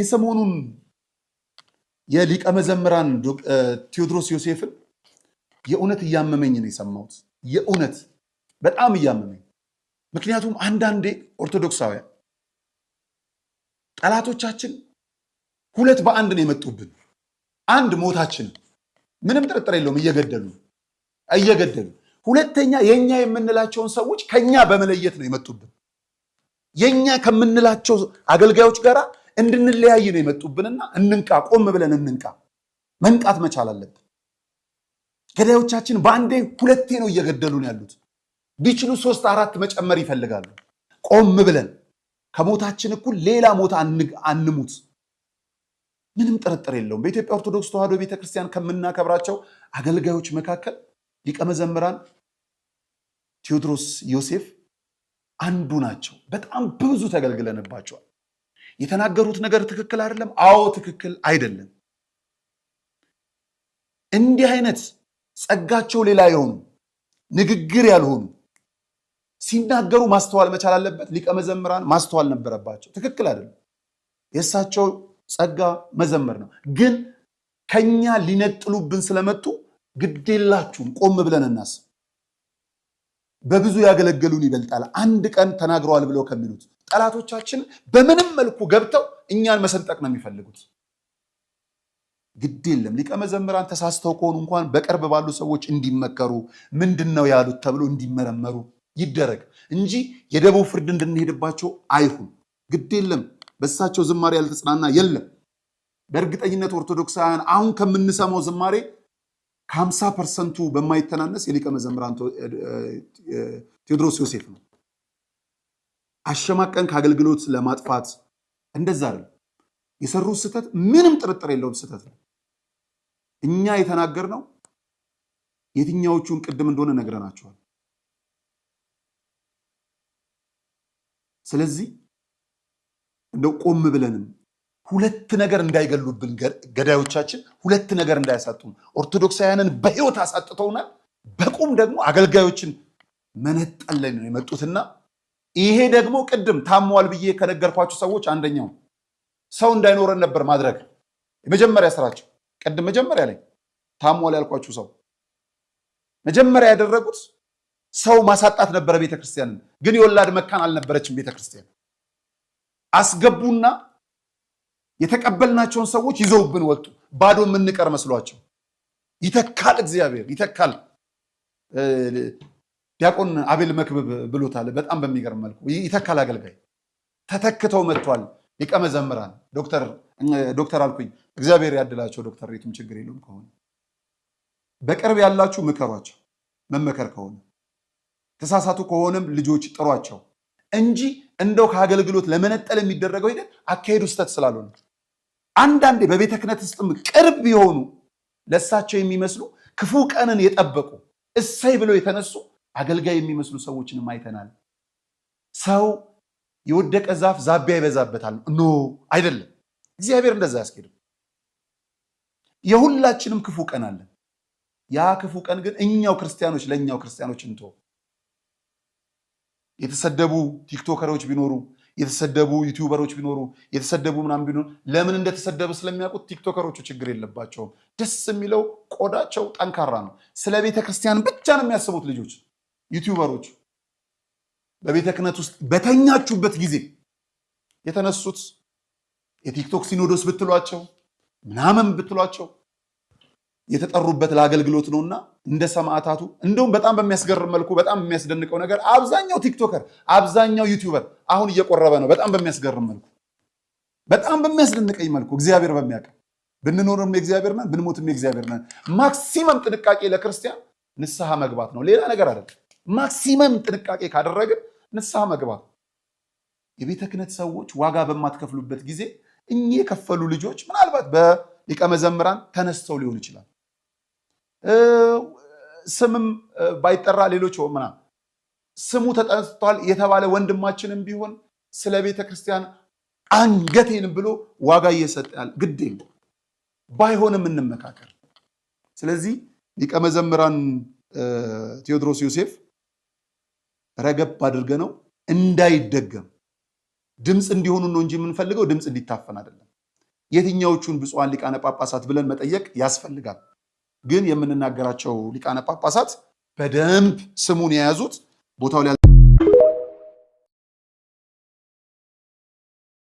የሰሞኑን የሊቀ መዘምራን ቴዎድሮስ ዮሴፍን የእውነት እያመመኝ ነው የሰማሁት። የእውነት በጣም እያመመኝ። ምክንያቱም አንዳንዴ ኦርቶዶክሳውያን ጠላቶቻችን ሁለት በአንድ ነው የመጡብን። አንድ ሞታችን ምንም ጥርጥር የለውም እየገደሉ እየገደሉ፣ ሁለተኛ የኛ የምንላቸውን ሰዎች ከኛ በመለየት ነው የመጡብን። የኛ ከምንላቸው አገልጋዮች ጋር እንድንለያይ ነው የመጡብንና እንንቃ፣ ቆም ብለን እንንቃ። መንቃት መቻል አለብን። ገዳዮቻችን በአንዴ ሁለቴ ነው እየገደሉን ያሉት። ቢችሉ ሶስት አራት መጨመር ይፈልጋሉ። ቆም ብለን ከሞታችን እኩል ሌላ ሞት አንሙት። ምንም ጥርጥር የለውም። በኢትዮጵያ ኦርቶዶክስ ተዋሕዶ ቤተክርስቲያን ከምናከብራቸው አገልጋዮች መካከል ሊቀ መዘምራን ቴዎድሮስ ዮሴፍ አንዱ ናቸው። በጣም ብዙ ተገልግለንባቸዋል። የተናገሩት ነገር ትክክል አይደለም? አዎ ትክክል አይደለም። እንዲህ አይነት ጸጋቸው ሌላ የሆኑ፣ ንግግር ያልሆኑ፣ ሲናገሩ ማስተዋል መቻል አለበት። ሊቀ መዘምራን ማስተዋል ነበረባቸው። ትክክል አይደለም። የእሳቸው ጸጋ መዘመር ነው። ግን ከኛ ሊነጥሉብን ስለመጡ ግዴላችሁም ቆም ብለን እናስብ። በብዙ ያገለገሉን ይበልጣል አንድ ቀን ተናግረዋል ብለው ከሚሉት። ጠላቶቻችን በምንም መልኩ ገብተው እኛን መሰንጠቅ ነው የሚፈልጉት። ግድ የለም፣ ሊቀ መዘምራን ተሳስተው ከሆኑ እንኳን በቅርብ ባሉ ሰዎች እንዲመከሩ፣ ምንድን ነው ያሉት ተብሎ እንዲመረመሩ ይደረግ እንጂ የደቡብ ፍርድ እንድንሄድባቸው አይሁን። ግድ የለም፣ በእሳቸው ዝማሬ ያልተጽናና የለም። በእርግጠኝነት ኦርቶዶክሳውያን አሁን ከምንሰማው ዝማሬ ከ50% በማይተናነስ የሊቀ መዘምራን ቴዎድሮስ ዮሴፍ ነው። አሸማቀን ከአገልግሎት ለማጥፋት እንደዛ አይደለም። የሰሩት ስህተት ምንም ጥርጥር የለውም ስህተት ነው። እኛ የተናገርነው የትኛዎቹን ቅድም እንደሆነ ነግረናቸዋል። ስለዚህ እንደው ቆም ብለንም ሁለት ነገር እንዳይገሉብን ገዳዮቻችን፣ ሁለት ነገር እንዳያሳጡን። ኦርቶዶክሳውያንን በህይወት አሳጥተውናል። በቁም ደግሞ አገልጋዮችን መነጠል ላይ ነው የመጡትና ይሄ ደግሞ ቅድም ታሟል ብዬ ከነገርኳቸው ሰዎች አንደኛው ሰው እንዳይኖረን ነበር ማድረግ የመጀመሪያ ስራቸው። ቅድም መጀመሪያ ላይ ታሟል ያልኳችሁ ሰው መጀመሪያ ያደረጉት ሰው ማሳጣት ነበረ ቤተክርስቲያንን። ግን የወላድ መካን አልነበረችም ቤተክርስቲያን። አስገቡና የተቀበልናቸውን ሰዎች ይዘውብን ወጡ። ባዶ የምንቀር መስሏቸው። ይተካል፣ እግዚአብሔር ይተካል። ዲያቆን አቤል መክብብ ብሎታል። በጣም በሚገርም መልኩ ይተካል። አገልጋይ ተተክተው መጥቷል። ሊቀ መዘምራን ዶክተር አልኩኝ፣ እግዚአብሔር ያድላቸው። ዶክተር ሬቱም ችግር የለውም ከሆነ በቅርብ ያላችሁ ምከሯቸው። መመከር ከሆነ፣ ተሳሳቱ ከሆነም ልጆች ጥሯቸው እንጂ እንደው ከአገልግሎት ለመነጠል የሚደረገው ሂደት አካሄዱ ስህተት ስላልሆነ፣ አንዳንዴ በቤተ ክህነት ውስጥም ቅርብ የሆኑ፣ ለእሳቸው የሚመስሉ፣ ክፉ ቀንን የጠበቁ፣ እሰይ ብለው የተነሱ አገልጋይ የሚመስሉ ሰዎችንም አይተናል። ሰው የወደቀ ዛፍ ዛቢያ ይበዛበታል። No፣ አይደለም። እግዚአብሔር እንደዛ አያስኬድም። የሁላችንም ክፉ ቀን አለን። ያ ክፉ ቀን ግን እኛው ክርስቲያኖች ለእኛው ክርስቲያኖች እንቶ የተሰደቡ ቲክቶከሮች ቢኖሩ፣ የተሰደቡ ዩቲዩበሮች ቢኖሩ፣ የተሰደቡ ምናምን ቢኖሩ፣ ለምን እንደተሰደበ ስለሚያውቁት ቲክቶከሮቹ ችግር የለባቸውም። ደስ የሚለው ቆዳቸው ጠንካራ ነው። ስለ ቤተ ክርስቲያን ብቻ ነው የሚያስቡት ልጆች። ዩቲዩበሮች በቤተ ክህነት ውስጥ በተኛችሁበት ጊዜ የተነሱት የቲክቶክ ሲኖዶስ ብትሏቸው ምናምን ብትሏቸው የተጠሩበት ለአገልግሎት ነውና እንደ ሰማዕታቱ። እንደውም በጣም በሚያስገርም መልኩ፣ በጣም የሚያስደንቀው ነገር አብዛኛው ቲክቶከር፣ አብዛኛው ዩቲዩበር አሁን እየቆረበ ነው። በጣም በሚያስገርም መልኩ፣ በጣም በሚያስደንቀኝ መልኩ፣ እግዚአብሔር በሚያውቀው ብንኖርም የእግዚአብሔር ነን፣ ብንሞትም የእግዚአብሔር ነን። Maximum ጥንቃቄ ለክርስቲያን ንስሐ መግባት ነው፣ ሌላ ነገር አይደለም። Maximum ጥንቃቄ ካደረግን ንስሐ መግባት። የቤተ ክህነት ሰዎች ዋጋ በማትከፍሉበት ጊዜ እኚህ የከፈሉ ልጆች ምናልባት በሊቀ መዘምራን ተነስተው ሊሆን ይችላል። ስምም ባይጠራ ሌሎች ምናምን ስሙ ተጠርቷል የተባለ ወንድማችንም ቢሆን ስለ ቤተ ክርስቲያን አንገቴን ብሎ ዋጋ እየሰጠ ያለ ግድ የለም። ባይሆንም እንመካከር። ስለዚህ ሊቀ መዘምራን ቴዎድሮስ ዮሴፍ ረገብ አድርገ ነው እንዳይደገም ድምፅ እንዲሆኑ ነው እንጂ የምንፈልገው ድምፅ እንዲታፈን አይደለም። የትኛዎቹን ብፁዓን ሊቃነ ጳጳሳት ብለን መጠየቅ ያስፈልጋል። ግን የምንናገራቸው ሊቃነ ጳጳሳት በደንብ ስሙን የያዙት ቦታው ላይ